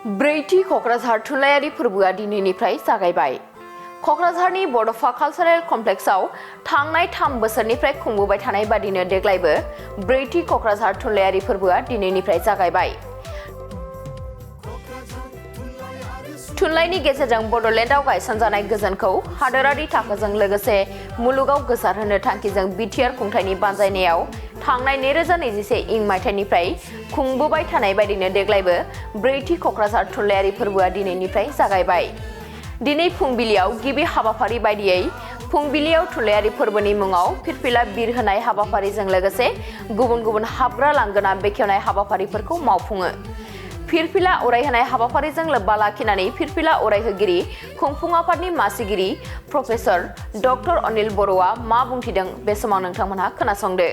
ब्रैथि क'क्राझार थुनलाइयारि फोरबोआ दिनैनिफ्राय जागायबाय। क'क्राझारनि बड'फ कालचारेल कमप्लेक्सआव थांनाय 3 बोसोरनिफ्राय खुंबोबाय थानाय बादिनो देग्लायबो ब्रैथि क'क्राझार थुनलाइयारि फोरबोआ दिनैनिफ्राय जागायबाय। थुनलाइनि गेजेरजों बड'लेण्डआव गायसनजानाय गोजोनखौ हादोरारि थाखोजों लोगोसे मुलुगाव गोसारहोनो थांखिजों बिटिआर खुंथायनि बानजायनायाव थांनाय 2021 इं मायथाइनिफ्राय खुंबोबाय थानाय बायदिनो देग्लायबो ब्रैथि क'क्राझार थुनलाइयारि फोरबोआ दिनैनिफ्राय जागायबाय। दिनै फुंबिलियाव गिबि हाबाफारि बायदियै फुंबिलियाव थुनलाइयारि फोरबोनि मुङाव फिरफिला बिर होनाय हाबाफारिजों लोगोसे गुबुन गुबुन हाबग्रा लांगोना बेखेवनाय हाबाफारिफोरखौ मावफुङो। फिरफिला अरायहोनाय हाबाफारिजों लोब्बा लाखिनानै फिरफिला अरायहोगिरि खुंफुं आफादनि मासिगिरि प्रफेसर डक्टर अनिल बर'आ मा बुंथिदों बे समाव नोंथांमोनहा खोनासंदो।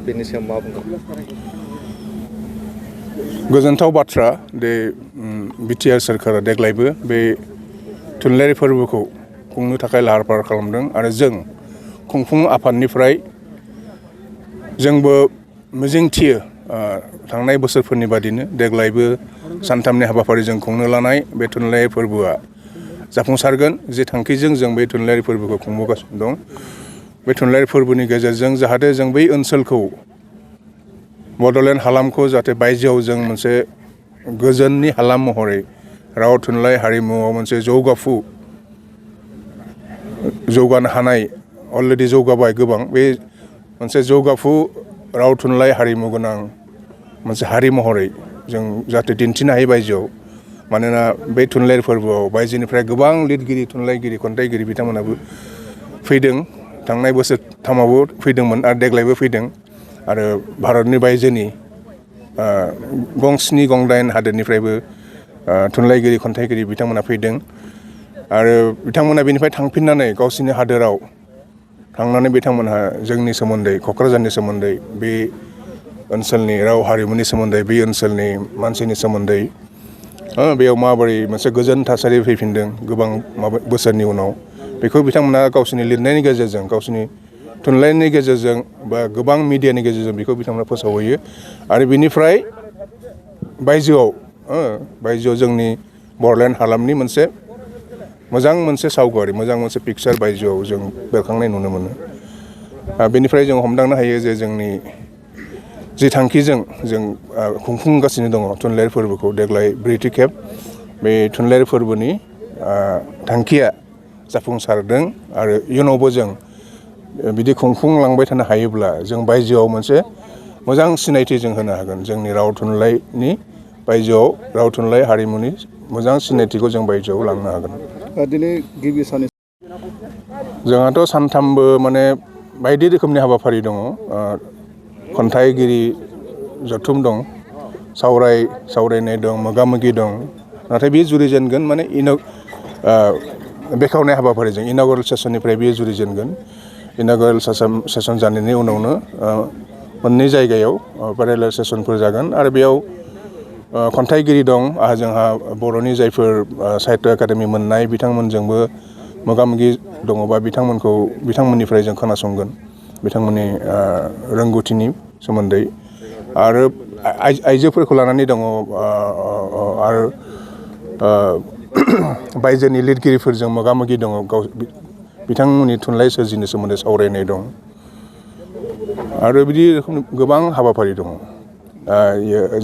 बेनि सायाव मा बुंगोन? गोजोनथाव बाथ्रा दे बिटिआर सोरखारा देग्लायबो बे थुनलाइयारि फोरबोखौ खुंनो थाखाय लाहार फाहार खालामदों आरो जों खुंफुं आफादनिफ्राय जोंबो मिजिंथियो थांनाय बोसोरफोरनि बादिनो देग्लायबो सानथामनि हाबाफारिजों खुंनो लानाय बे थुनलाइयारि फोरबोआ जाफुंसारगोन। जे थांखिजों जों बे थुनलाइयारि फोरबोखौ खुंबोगासिनो दं, बे थुनलाइयारि फोरबोनि गेजेरजों जाहाथे जों बै ओनसोलखौ बड'लेण्ड हालामखौ जाहाथे बायजोआव जों मोनसे गोजोननि हालाम महरै राव थुनलाइ हारिमुआव मोनसे जौगानो हानाय अलरेडि जौगाबाय गोबां, बे मोनसे जौगाफु राव थुनलाइ हारिमु गोनां मोनसे हारि महरै जों जाहाथे दिन्थिनो हायो बायजोआव। मानोना बे थुनलाइयारि फोरबोआव बायजोनिफ्राय गोबां लिरगिरि थुनलाइगिरि खन्थाइगिरि बिथांमोनाबो फैदों। थांनाय बोसोरथामावबो फैदोंमोन आरो देग्लायबो फैदों आरो भारतनि बायजोनि गं-7 गं-8 हादोरनिफ्रायबो थुनलाइगिरि खन्थाइगिरि बिथांमोना फैदों आरो बिथांमोना बेनिफ्राय थांफिननानै गावसिनि हादोराव थांनानै बिथांमोनहा जोंनि सोमोन्दै क'क्राझारनि सोमोन्दै बे ओनसोलनि राव हारिमुनि सोमोन्दै बे ओनसोलनि मानसिनि सोमोन्दै बेयाव माबोरै मोनसे गोजोन थासारि फैफिनदों गोबां बोसोरनि उनाव, बेखौ बिथांमोना गावसिनि लिरनायनि गेजेरजों गावसिनि थुनलाइनि गेजेरजों बा गोबां मिडियानि गेजेरजों बेखौ बिथांमोना फोसावहैयो आरो बिनिफ्राय बायजोआव जोंनि बड'लेण्ड हालामनि मोनसे सावगारि मोजां मोनसे पिकचार बायजोआव जों बेरखांनाय नुनो मोनो। बेनिफ्राय जों हमदांनो हायो जे जोंनि जि थांखिजों जों खुंफुंगासिनो दङ थुनलाइयारि फोरबोखौ देग्लाय ब्रैथि खेब बे थुनलाइयारि फोरबोनि थांखिया जाफुंसारदों आरो इयुनावबो जों बिदि खुंफुंलांबाय थानो हायोब्ला जों बायजोआव मोनसे मोजां सिनायथि जों होनो हागोन। जोंनि राव थुनलाइनि बायजोआव राव थुनलाइ हारिमुनि मोजां सिनायथिखौ जों बायजोआव लांनो हागोन। दिनै गिबि सान जोंहाथ' सानथामबो माने बायदि रोखोमनि हाबाफारि दङ। खन्थाइगिरि जथुम दं, सावरायनाय दं, मोगा-मोगि दं। नाथाय बेयो जुरिजेनगोन माने बेखेवनाय हाबाफारिजों इन'ग्रेल सेसननिफ्राय बेयो जुरिजेनगोन। इन'ग्रेल सेसन जानायनि उनावनो मोननै जायगायाव पेरेलेल सेसनफोर जागोन आरो बेयाव खन्थाइगिरि दं। जोंहा बर'नि जायफोर साहित्य एकाडेमि मोननाय बिथांमोनजोंबो मोगा-मोगि दङबा बिथांमोननिफ्राय जों खोनासंगोन बिथांमोननि रोंगौथिनि सोमोन्दै आरो आइजोफोरखौ लानानै दङ आरो बायजोनि लिरगिरिफोरजों मोगा-मोगि दङ। बिथांमोननि थुनलाइ सोरजिनो सोमोन्दै सावरायनाय दं आरो बिदि रोखोमनि गोबां हाबाफारि दङ।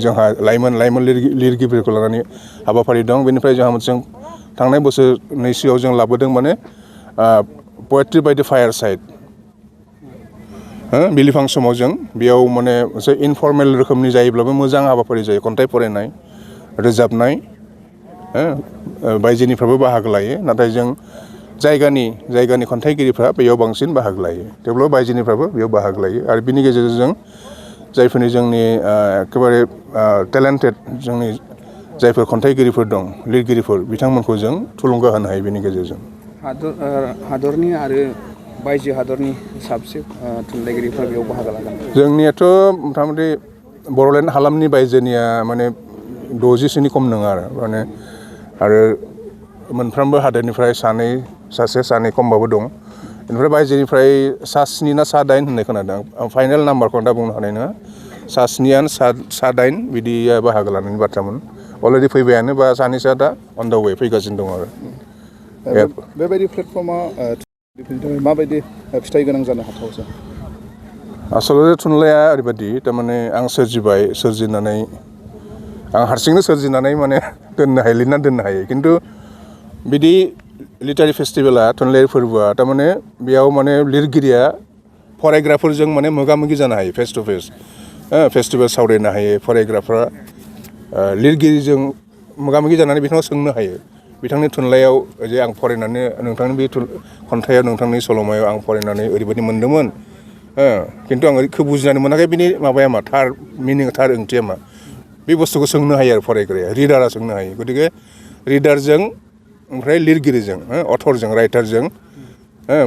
जोंहा लाइमोन लिरगिरिफोरखौ लानानै हाबाफारि दं। बेनिफ्राय जोंहा मोनसे थांनाय बोसोरनैसोआव जों लाबोदों माने पएट्रि बाय द फायार साइड बिलिफां समाव जों बेयाव माने मोनसे इनफर्मेल रोखोमनि जायोब्लाबो मोजां हाबाफारि जायो। खन्थाइ फरायनाय, रोजाबनाय, बायजोनिफ्राबो बाहागो लायो। नाथाय जों जायगानि खन्थाइगिरिफ्रा बेयाव बांसिन बाहागो लायो, थेवब्लाबो बायजोनिफ्राबो बेयाव बाहागो लायो आरो बिनि गेजेरजों जायफोरनि जोंनि एखेबारे टेलेन्टेड जोंनि जायफोर खन्थाइगिरिफोर दं, लिरगिरिफोर बिथांमोनखौ जों थुलुंगा होनो हायो बेनि गेजेरजों। हादरनि आरो बायजो हादरनि साबसे थुनलाइगिरिफ्रा बेयाव बाहागो लागोन? जोंनियाथ' मथामथि बड'लेण्ड हालामनि बायजोनिया माने 60सोनि खम नङा आरो मोनफ्रोमबो हादोरनिफ्राय सानै खमबाबो दं। बेनिफ्राय बायजोनिफ्राय 7 ना 8 होननाय खोनादों। आं फाइनेल नाम्बारखौ दा बुंनो हानाय नङा। 7 आरो 8 बिदिया बाहागो लानायनि बाथ्रामोन। अलरेडि फैबायानो बा सानैसोआ दा अन दा वे फैगासिनो दं आरो बेबायदि प्लेटफर्मा माबायदि फिथाइ गोनां जानो हाथावसो आसलते थुनलाइया ओरैबायदि थारमाने आं सोरजिनानै आं हारसिंनो सोरजिनानै माने दोननो हायो लिरना दोननो हायो खिन्थु बिदि लिटारि फेस्टिभेला थुनलाइयारि फोरबोआ थारमाने बेयाव माने लिरगिरिया फरायग्राफोरजों माने मोगा मोगि जानो हायो फेस टु फेस फेस्टिभेल सावरायनो हायो फरायग्राफ्रा लिरगिरिजों मोगा मोगि जानानै बिथाङा सोंनो हायो बिथांनि थुनलाइयाव जे आं फरायनानै नोंथांनि बे खन्थाइयाव नोंथांनि सल'मायाव आं फरायनानै ओरैबायदि मोन्दोंमोन खिन्थु आं ओरैखौ बुजिनानै मोनाखै बिनि माबाया मा थार मिनिं थार ओंथिया मा बे बुस्थुखौ सोंनो हायो आरो फरायग्राया रिडारा सोंनो हायो गतिके रिडारजों ओमफ्राय लिरगिरिजों अथरजों राइटारजों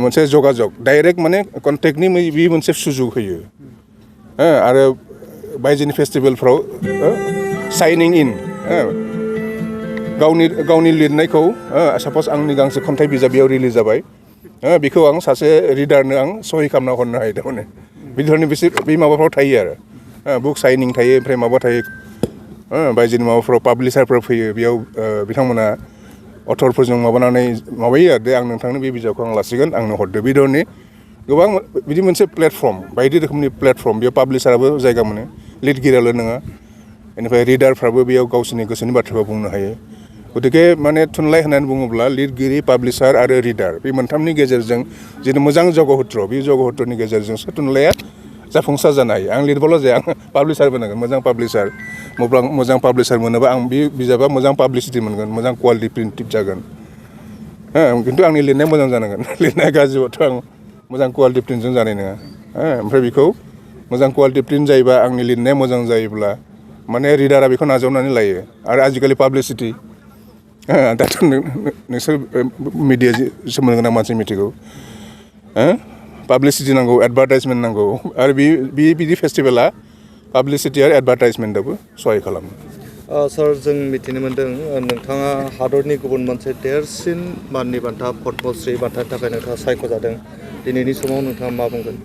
मोनसे जगाजग डाइरेक्ट माने कन्टेक्टनि बे मोनसे सुजुग होयो आरो बायजोनि फेस्टिभेलफ्राव साइनिं इन गावनि लिरनायखौ साप'ज आंनि गांसे खन्थाइ बिजाब बेयाव रिलिज जाबाय बेखौ आं सासे रिडारनो आं सहि खालामना हरनो हायो थारमाने बिदिनो बिसोर बे माबाफ्राव थायो आरो बुक साइनिं थायो ओमफ्राय माबा थायो बायजोनि माबाफ्राव पाब्लिसारफोर फैयो बेयाव बिथांमोना अथरफोरजों माबानानै माबायो आरो आं नोंथांनो बे बिजाबखौ आं लासिगोन आंनो हरदो बे धरनि गोबां बिदि मोनसे प्लेटफर्म बायदि रोखोमनि प्लेटफर्म बेयाव पाब्लिसाराबो जायगा मोनो लिरगिरियाल' नङा बेनिफ्राय रिडारफ्राबो बेयाव गावसोरनि गोसोनि बाथ्राखौ बुंनो हायो गतिके माने थुनलाइ होननानै बुङोब्ला लिरगिरि पाब्लिसार आरो रिडार बे मोनथामनि गेजेरजों जिथु मोजां जगहत्र बे जगहत्रनि गेजेरजोंसो थुनलाइया जाफुंसार जानो हायो आं लिरबाल' जाया आं पाब्लिसारबो नांगोन मोजां पाब्लिसार मोनोबा आं बे बिजाबा मोजां पाब्लिसिटि मोनगोन मोजां कुवालिटि प्रिन्टेड जागोन खिन्थु आंनि लिरनाया मोजां जानांगोन लिरनाया गाज्रिबाथ' आं मोजां कुवालिटि प्रिन्टजों जानाय नङा ओमफ्राय बेखौ मोजां कुवालिटि प्रिन्ट जायोबा आंनि लिरनाया मोजां जायोब्ला माने रिडारा बेखौ नाजावनानै लायो आरो आजिखालि पाब्लिसिटि दाथ' नोंसोर मिडिया सोमोन्दो गोनां मानसि मिथिगौ पाब्लिसिटि नांगौ एडभार्टाइजमेन्ट नांगौ आरो बिदि फेस्टिभेला पाब्लिसिटि आरो एडभार्टाइजमेन्टआबो सहाय खालामो सार जों मिथिनो मोन्दों नोंथाङा हादरनि गुबुन मोनसे देरसिन माननि बान्था पद्मश्री बान्थानि थाखाय नोंथाङा सायख'जादों दिनैनि समाव नोंथाङा मा बुंगोन